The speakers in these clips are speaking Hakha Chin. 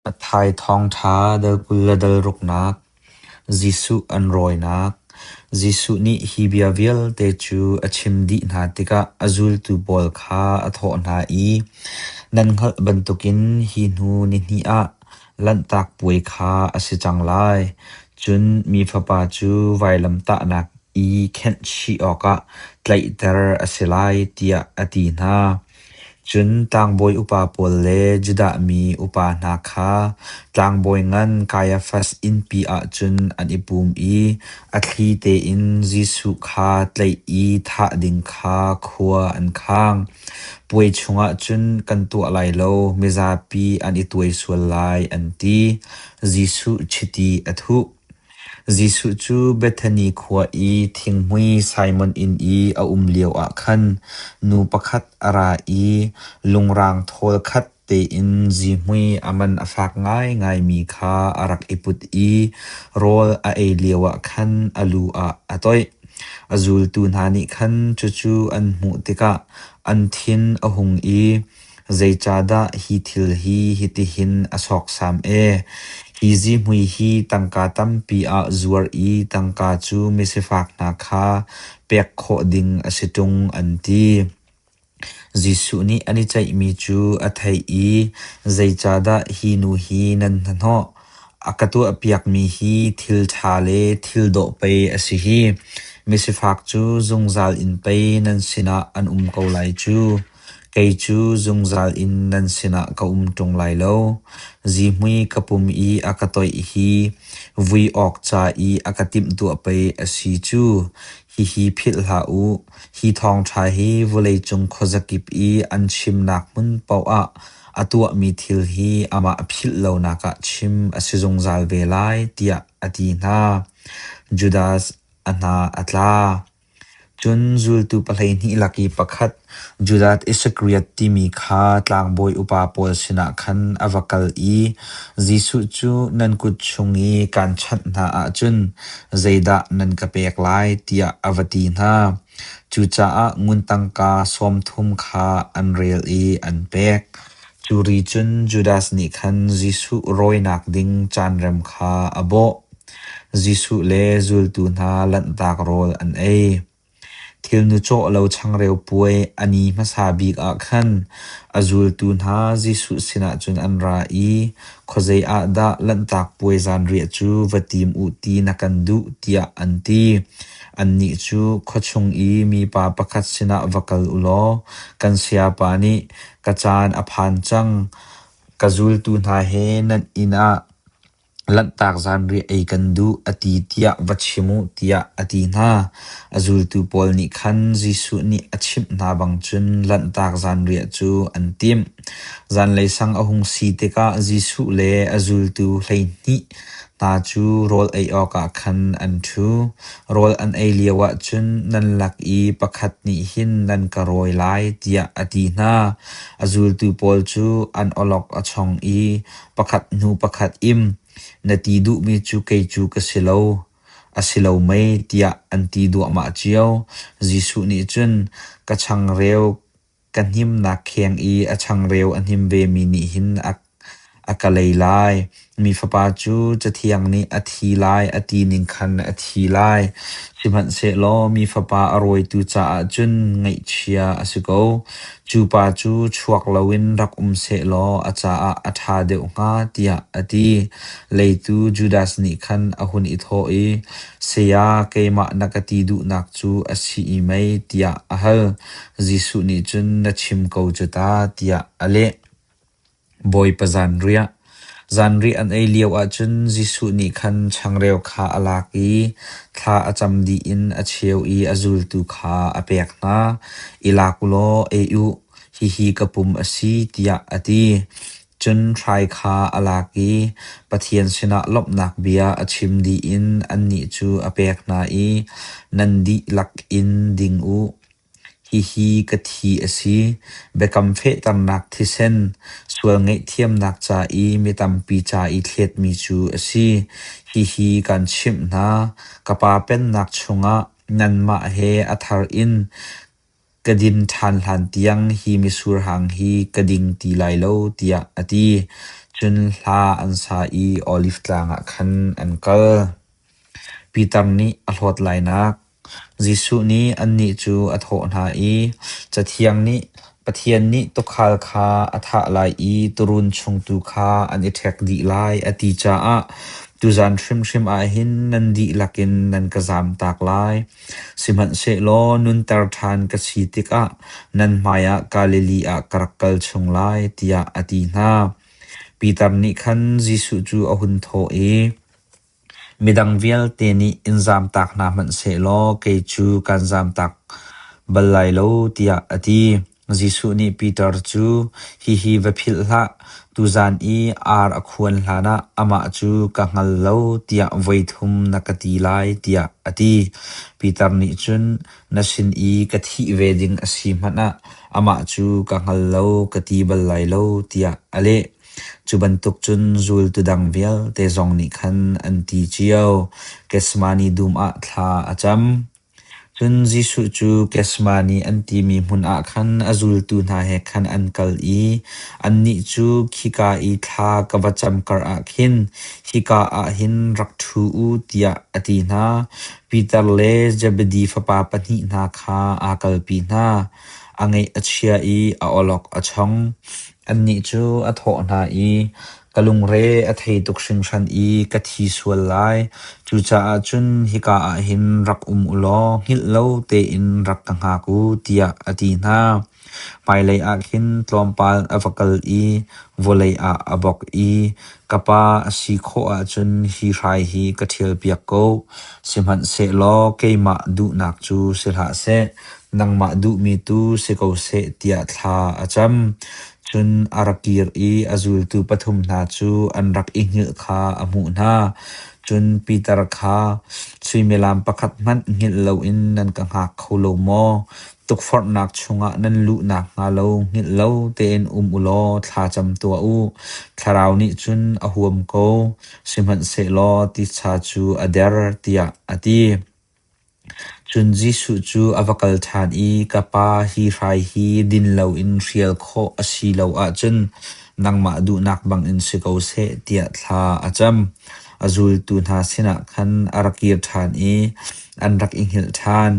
Matthai thawngṭha dal 20 le dal ruknak, Jesuh an rawinak. Jesuh nih hi bia vialte cu a chim dih hna tikah a zultu pawl kha a thawh hna i, “Nan hngalh bantukin hi hnu nihnih ah Lanhtak Puai kha a si cang lai. Cun Mi Fapa cu vailamtahnak i khenhchih awkah tlaihter a si lai,” tiah a ti hna. Cun tlangbawi upa pawl le Judah mi upa hna kha tlangbawi ngan Kaiafas innpi ah cun an i pum i a thli tein Jesuh kha tlaih i thah ding kha khua an khang. Puai chungah cun kan tuah lai lo, mizapi an i tuai sual lai, an ti. Jesuh chiti a thuh. Jesuh cu Bethani khua i thinghmui Simon inn i a um lioah khan nu pakhat a ra i lungrang thawl khat tein zihmui a man a fak ngaingaimi kha a rak i put i rawl a ei lioah khan a lu ah a toih. A zultu hna nih khan cucu an hmuh tikah an thin a hung i, “Zeicahdah hi thil hi hitihin a sawksam ee? Hi zihmui hi tangka tampi ah zuar i tangka cu misifak hna kha pek khawh ding a si ṭung,” an ti. Jesuh nih an i ceihmi cu a theih i, “Zeicahdah hi nu hi nan hnahnawh? A ka tuahpiakmi hi thil ṭha le thil dawh pei a si hi. Misifak cu zungzal in pei nan sinah an um ko lai cu. Kei cu zungzal in nan sinah ka um ṭung lai lo. Zihmui ka pum i a ka toih hi vui awk ca i a ka timhtuah pei a si cu. Hihi philh hlah u: Hi thawngṭha hi vawleicung khuazakip i an chimnak hmun paoh ah a tuahmi thil hi amah philh lonak ah chim a si zungzal ve lai, tiah a ti hna. Judas a hna a tla. Cun zultu 12 lak i pakhat, Judas Iskariot timi kha tlangbawi upa pawl sinah khan a va kal i, “Jesuh cu nan kut chung i kaan chanh hna ahcun zeidah nan ka pek lai?” tiah a va ti hna. Cucaah ngun tangka 30 kha an rel i an pek. Cu ri cun Judas nih khan Jesuh rawinak ding caanrem kha a bawh. Jesuh le zultu hna Lanhtak rawl an ei. Thilnu cawh lo changreu puai a ni hmasa bik ah khan a zultu hna Jesuh sinah cun an ra i, “Khuazei ah dah Lanhtak Puai zanriah cu va tim u ti na kan duh?” tiah an ti. Annih cu khuachung i mipa pakhat sinah va kal u law, kan sayapa nih, ‘Ka caan a phan cang, ka zultu hna he nan inn ah Lanhtak zanriah ei kan duh,’ a ti tiah va chim u,” tiah a ti hna. A zultu pawl nih khan Jesuh nih a chimh hna bang cun Lanhtak zanriah cu an timh. Zanlei sang a hung si tikah Jesuh le a zultu 12 hna cu rawl ei awkah khan an ṭhu. Rawl an ei lioah cun, “Nan lak i pakhat nih hin nan ka rawi lai,” tiah a ti hna. A zultu pawl cu an awlok a chong i pakhat hnu pakhat im, “Na ti duhmi cu kei cu ka si lo, a si lo mei?” tiah an ti duahmah cio. Jesuh nih cun, “Ka changreu ka hnimnak kheng i a changreu a hnim vemi nih hin a ka lei lai. Mi Fapa cu Cathiang nih a thi lai a ti ning khan a thi lai. Sihmanhsehlaw mi Fapa a rawitu caah cun ngaihchia a si ko. Cu pa cu chuak loin rak um sehlaw a caah a ṭha deuh hnga,” tiah a ti. Leitu Judas nih khan a hun i thawh i, “Saya, keimah na ka ti duhnak cu a si i mei?” tiah a hal. Jesuh nih cun, “Na chim ko cu ta,” tiah a leh. Bawipa zanriah Zanriah an ei lioah cun Jesuh nih khan changreu kha a lak i thla a cam dih in a cheu i a zultu kha a pek hna. “I lak u law ei u, hihi ka pum a si,” tiah a ti. Cun hrai kha a lak i Pathian sinah lawmhnak bia a chim dih in annih cu a pek hna i, “Nan dihlak in ding u. Hihi ka thi a si, biakam fehternak thisen, sual ngaihthiamnak ca i mi tampi ca i thletmi cu a si. Hihi kaan chimh hna, ka Pa Pennak chungah nanmah he a thar in ka din ṭhan hlantiang hi mitsur hang hi ka ding ti lai lo,” tiah a ti. Cun hla an sa i Oliv Tlang ah khan an kal. Piter nih a hlawt lainak. Jesuh nih annih cu a thawh hna i, Cathiang nih, Pathian nih tuukhal kha a thah lai i tuurun chung tu kha an i ṭhek dih lai, a ti caah tuzan hrimhrim ah hin nan dihlak in nan ka zamtak lai. Sihmanhsehlaw nunter ṭhan ka si tikah nan hmaiah Galilee ah ka rak kal chung lai, tiah a ti hna. Piter nih khan Jesuh cu a hun thawh i, Midang vialte nih in zamtak hna hmanh sehlaw kei cu kaan zamtak bal lai lo, tiah a ti. Jesuh nih Piter cu, “Hihi va philh hlah! Tuzan i ar a khuan hlanah amah cu ka hngal lo tiah voithum na ka ti lai,” tiah a ti. Piter nih cun, “Na sin i ka thih ve ding a si hmanh ah amah cu ka hngal lo ka ti bal lai lo,” tiah a leh. Cu bantuk cun zultu dang vialte zong nih khan an ti cio. Gethsemane dum ah thla a cam. Cun Jesuh cu Gethsemane an timi hmun ah khan a zultu hna he khan an kal i annih cu khika i thla ka va cam karah khin hika ah hin rak ṭhu u tiah a ti hna. Piter le Zebedi fapa pahnih hna kha aa kalpi hna. A ngaih a chia i a awlok a chong. Annih cu a thawh hna i, Ka lungre a thei tuk hringhran i ka thi sual lai. Cucaah cun hika ah hin rak um u law hngilh lo tein rak ka hngak u, tiah a ti hna. Hmailei ah khin tlawmpal a va kal i vawlei ah a bawk i, Ka pa, a si khawh ahcun hi hrai hi ka ṭhialpiak ko. Sihmanhsehlaw keimah duhnak cu si hlah seh, nangmah duhmi tu si ko seh tiah thla a cam. Cun a ra kir i a zultu pathum hna cu an rak i hngilh kha a hmuh hna. Cun Piter kha, “Suimilam pakhat hmanh hngilh loin nan ka hngak kho lo maw? Tukforhnak chungah nan luh nakhnga lo hngilh lo tein um u law thla cam tuah u. Thlarau nih cun a huam ko, sihmanhsehlaw titsa cu a der,” tiah a ti. Cun Jesuh cu a va kal ṭhan i, “Ka Pa, hi hrai hi din loin hrial khawh a si lo ahcun nangmah duhnak bangin si ko seh,” tiah thla a cam. A zultu hna sinah khan a ra kir ṭhan i an rak i hngilh ṭhan.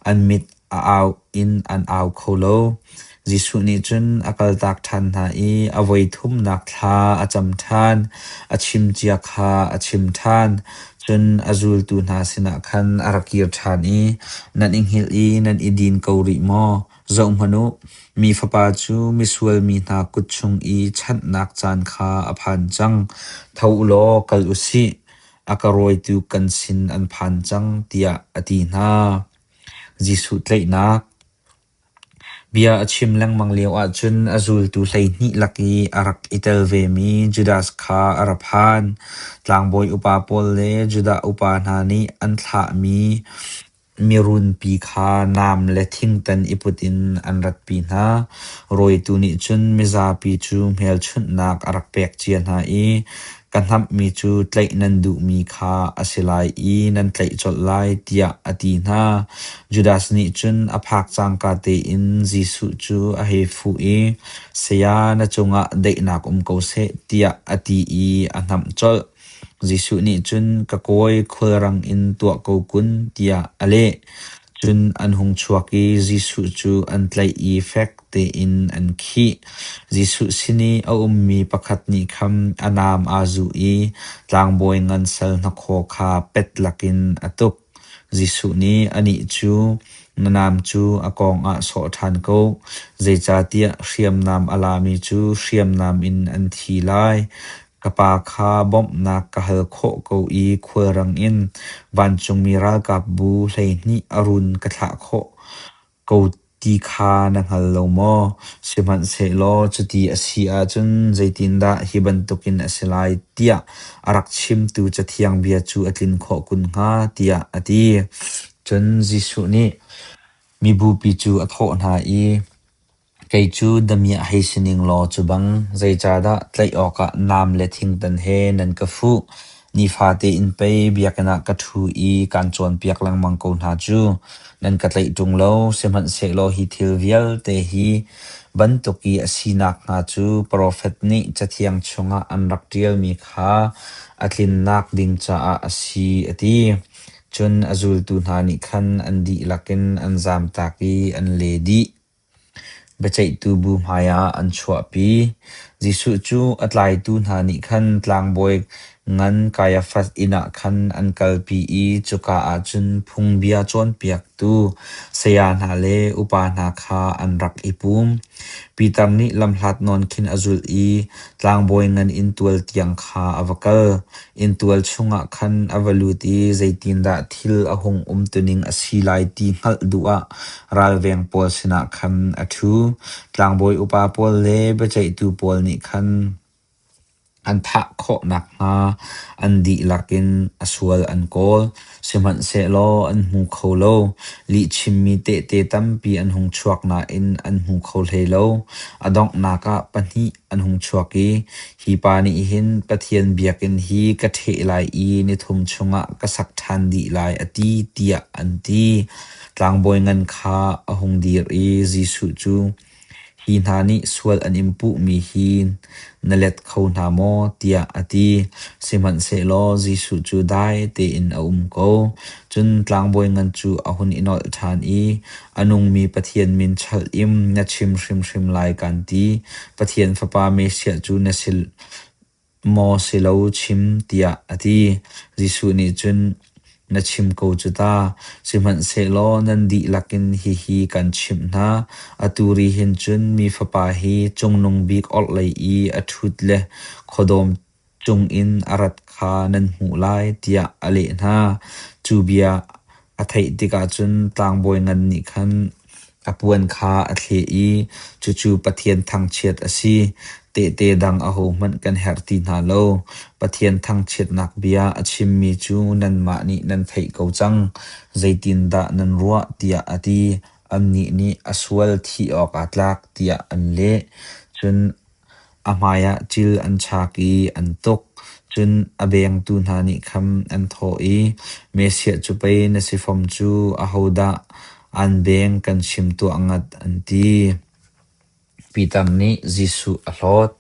An mit a au in an au kho lo. Jesuh nih cun a kaltak ṭhan hna i a voithumnak thla a cam ṭhan. A chimcia kha a chim ṭhan. Cun a zultu hna sinah khan a ra kir ṭhan i, “Nan i hngilh i nan i din ko rih maw? Zohhmanh u, Mi Fapa cu misual mi hna kut chung i chanhnak caan kha a phan cang. Tho u law kal u sih. A ka rawitu kan sin an phan cang,” tiah a ti hna. Jesuh tlaihnak. Bia a chim lengmang lioah cun a zultu 12 lak i a rak i tel vemi Judas kha a ra phan. Tlangbawi upa pawl le Judah upa hna nih an thlahmi mirunpi kha nam le thingtan i put in an ratpi hna. Rawitu nih cun mizapi cu hmelchunhnak a rak pek cia hna i, Ka hnamhmi cu tlaih nan duhmi kha a si lai i nan tlaih colh lai, tiah a ti hna. Judas nih cun a phak cangka tein Jesuh cu a hei fuh i, “Saya, na cungah daihnak um ko seh,” tiah a ti i a hnamh colh. Jesuh nih cun, “Ka kawi, khulrang in tuah ko kun,” tiah a leh. Cun an hung chuak i Jesuh cu an tlaih i fek tein an khih. Jesuh sin i a ummi pakhat nih khan a nam aa zuh i tlangbawi ngan sal hnakhaw kha pet lakin a tuk. Jesuh nih anih cu, “Na nam cu a kawng ah sawh ṭhan ko, zeicahtiah hriamnam a lami cu hriamnam in an thi lai. Ka Pa kha bawmhnak ka hal khawh ko i khulrang in vancungmi ralkapbu 12 a run ka thlah khawh ko ti kha na hngal lo maw? Sihmanhsehlaw cuti a si ahcun zeitindah hi bantukin a si lai tiah a rak chimtu Cathiang bia cu a tlin khawh kun hnga?” tiah a ti. Cun Jesuh nih mibupi cu a thawh hna i, Kei cu damiah hei si ning law cu bang, zeicahdah tlaih awkah nam le thingtan he nan ka fuh? Nifate in pei biakinn ah ka ṭhu i kaan cawnpiak lengmang ko hna cu. Nan ka tlaih ṭung lo, sihmanhsehlaw hi thil vialte hi bantuk i a si nakhnga cu profet nih Cathiang chungah an rak ṭialmi kha a tlinnak ding caah a si, a ti. Cun a zultu hna nih khan an dihlak in an zamtak i an le dih. Biaceihtu bu hmaiah an chuahpi. Jesuh cu a tlaitu hna nih khan tlangbawi ngan Kaiafas inn ah khan an kalpi i cuka ah cun phungbia cawnpiaktu saya hna le upa hna kha an rak i pum. Peter nih lamhlat nawn khin a zulh i tlangbawi ngan inntual tiang kha a va kal. Inntual chungah khan a va lut i zeitindah thil a hung umtuning a si lai ti hngalh duh ah ralveng pawl sinah khan a ṭhu. Tlangbawi upa pawl le biaceihtu pawl nih khan an thah khawh nakhnga an dihlak in a sual an kawl, sihmanhsehlaw an hmu kho lo. Lihchimmi tehte tampi an hung chuak nain an hmu kho hlei lo. A donghnak ah pahnih an hung chuak i, “Hi pa nih hin Pathian biakinn hi ka ṭheh lai i nithum chungah ka sak ṭhan dih lai,” a ti, tiah an ti. Tlangbawi ngan kha a hung dir i Jesuh cu, “Hi hna nih sual an in puhmi hi na let kho hna maw?” tiah a ti. Sihmanhsehlaw Jesuh cu dai tein a um ko. Cun tlangbawi ngan cu a hun i nolh ṭhan i, “A nungmi Pathian min chalh in na chim hrimhrim lai kaan ti: Pathian Fapa Messiah cu na si maw si lo chim,” tiah a ti. Jesuh nih cun, “Na chim ko cu ta. Sihmanhsehlaw nan dihlak in hihi kan chimh hna: Atu ri hin cun Mi Fapa hi Cungnung Bik orhlei i a ṭhut le khuadawm cungin a rat kha nan hmuh lai,” tiah a leh hna. Cu bia a theih tikah cun tlangbawi ngan nih khan a puan kha a thleh i, “Cucu Pathian thangchiat a si. Tehte dang ahohmanh kan herh ti hna lo. Pathian thangchiatnak bia a chimmi cu nanmah nih nan theih ko cang. Zeitindah nan ruah?” tiah a ti. Annih nih, “A sual thih awk aa tlak,” tiah an leh. Cun a hmaiah cil an chak i an tuk. Cun a bengtu hna nih khan an thawh i, “Messiah cu pei na si fom cu, ahodah aan beng kan chim tuah ngat,” an ti. Peter nih Jesuh a hlawt.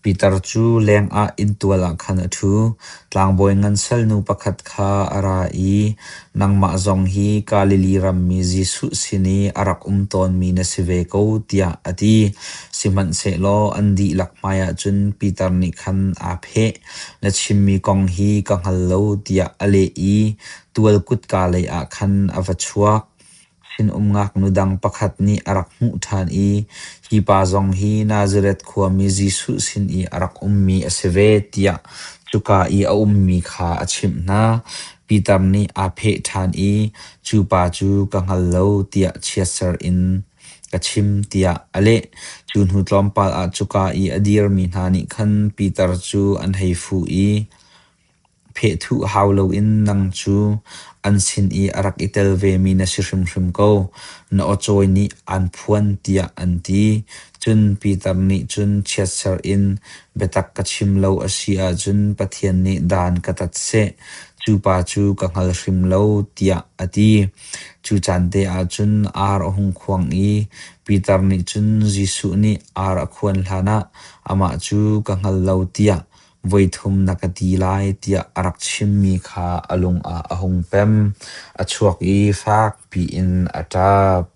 Peter cu lengah inntual ah khan a ṭhu. Tlangbawi ngan salnu pakhat kha a ra i, “Nangmah zong hi Galilee rammi Jesuh sin i a rak um tawnmi na si ve ko,” tiah a ti. Sihmanhsehlaw an dihlak hmaiah cun Peter nih khan aa pheh. “Na chimmi kong hi ka hngal lo,” tiah a leh i tual kutka leiah khan a va chuak. Sinum ngaknu dang pakhat nih a rak hmuh ṭhan i, “Hi pa zong hi Nazareth khuami Jesuh sin i a rak ummi a si ve,” tiah cuka i a ummi kha a chimh hna. Peter nih aa pheh ṭhan i, “Cu pa cu ka hngal lo,” tiah chiatser in ka chim, tiah a leh. Cu hnu tlawmpal ah cuka i a dirmi hna nih khan Peter cu an hei fuh i, Phehthuh hau loin nang cu an sin i a rak i tel vemi na si hrimhrim ko; na awcawi nih aan phuan,” tiah an ti. Cun Peter nih cun chiatser in, “Biatak ka chim lo a si ahcun Pathian nih dan ka tat seh. Cu pa cu ka hngal hrim lo,” tiah a ti. Cu caan te ah cun ar a hung khuang i Peter nih cun Jesuh nih ar a khuan hlanah amah cu ka hngal lo tiah voithum na ka ti lai tiah a rak chimmi kha a lung ah a hung pem. A chuak i fakpi in a ṭap.